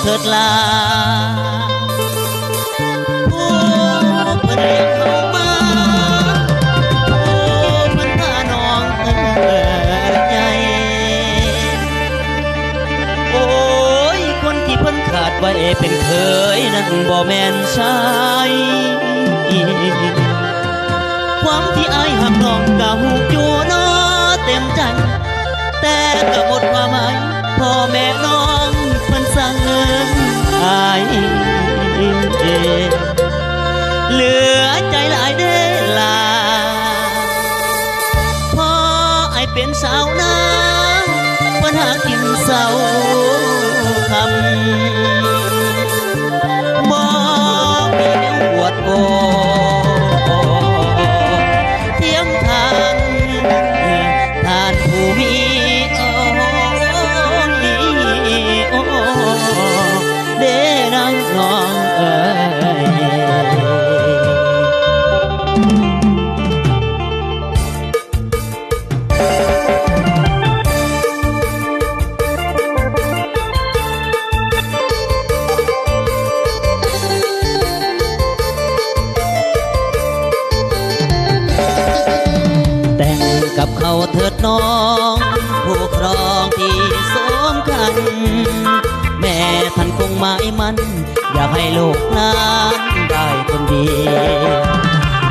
ເທີດລາ ຜູ້ເພິ່ນລ້ຽງເຮົາມາ ຜູ້ເພິ່ນພານ້ອງເອີຍໃຫຍ່. ໂອ້ຍ ຄົນທີ່ເພິ່ນຄາດໄວ້ເປັນເຂີຍນັ້ນບໍ່ແມ່ນຊາຍ. ຄວາມທີ່ອ້າຍຮັກນ້ອງກໍຮູ້ຢູ່ເນາະເຕັມໃຈ, ແຕ່ກໍໝົດຄວາມໝາຍ ພໍ່ແມ່ນ້ອງເພິ່ນສັ່ງອ້າຍ ເຫຼືອໃຈຫຼາຍເດ້ລາ ເພາະອ້າຍເປັນຊາວນາ ເພິ່ນຫາກິນເຊົ້າຄ່ຳ ບໍ່ມີແນວອວດໂອ້ ທຽງທາງ ທ່ານຜູ້ມີ ໂອ້ຍ ໂອ້ ເດ້ນາງນ້ອງເອີຍ. ແຕ່ງກັບເຂົາເຖີດນ້ອງ ຜູ້ຄອງທີ່ສົມຄັນ ແມ່ທ່ານຄົງໝາຍໝັ້ນ ຢາກໃຫ້ລູກຫຼານໄດ້ຄົນດີ.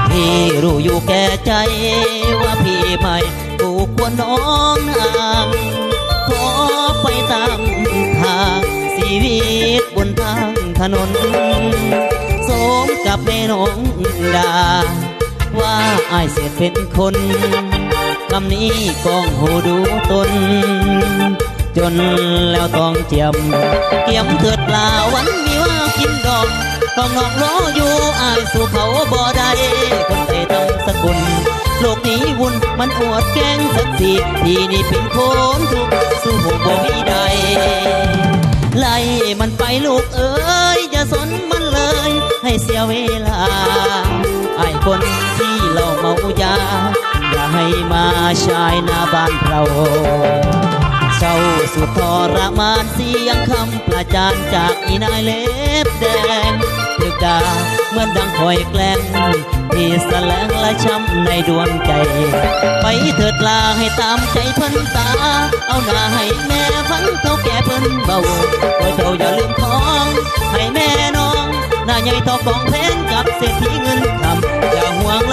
ພີ່ຮູ້ຢູ່ແກ່ໃຈວ່າພີ່ໃໝ່ ຜູ້ຄວນນ້ອງນາງ ຂໍໄປຕາມທາງ ຊີວິດບົນທາງຖະໜົນ ສົມກັບແມ່ນ້ອງດາ ວ່າອ້າຍເສດເປັນຄົນ ຄຳນີ້ກອງຮູ້ດູຕົນ ຈົນແລ້ວຕ້ອງຈຽມ ກຽມເທີດລາ ວັນມີວ່າກິນດອງ ຂອງນ້ອງລໍຢູ່ ອ້າຍສູ້ເຂົາບໍ່ໄດ້ ຄົນໃດຕັ້ງສະກຸນ ໂລກນີ້ວຸ່ນ ມັນອວດແກງສັກສີ ທີ່ນີ້ເປັນຄົນທຸກ ສູ້ຄົງບໍ່ມີໄດ້ ໄລ່ມັນໄປລູກເອີຍ ຢ່າສົນມັນເລີຍ ໃຫ້ເສຍເວລາ ອ້າຍຄົນທີ່ເຫຼົ້າເມົາຢາ ຢ່າໃຫ້ມາຊາຍໜ້າບ້ານເຮົາ ເສົ້າສຸດທໍລະມານ ສຽງຄຳ ປະຈານຈາກອີນາຍເລັບແດງ ຖືກດ່າເໝືອນດັ່ງຂ້ອຍແກລ້ງ ທີ່ສະແຫຼງລະຊ້ຳໃນດວງໃຈ ໄປເທີດລາໃຫ້ຕາມໃຈເພິ່ນຕາ ເອົາໜ້າໃຫ້ແມ່ຟັງເຖົ້າແກ່ເພິ່ນເວົ້າ ຂໍເຈົ້າຢ່າລືມຂອງໃຫ້ແມ່ນ້ອງ ໜ້າໃຫຍ່ທໍ່ກອງແພງກັບເສດຖີເງິນຄຳ ຢ່າຫ່ວງ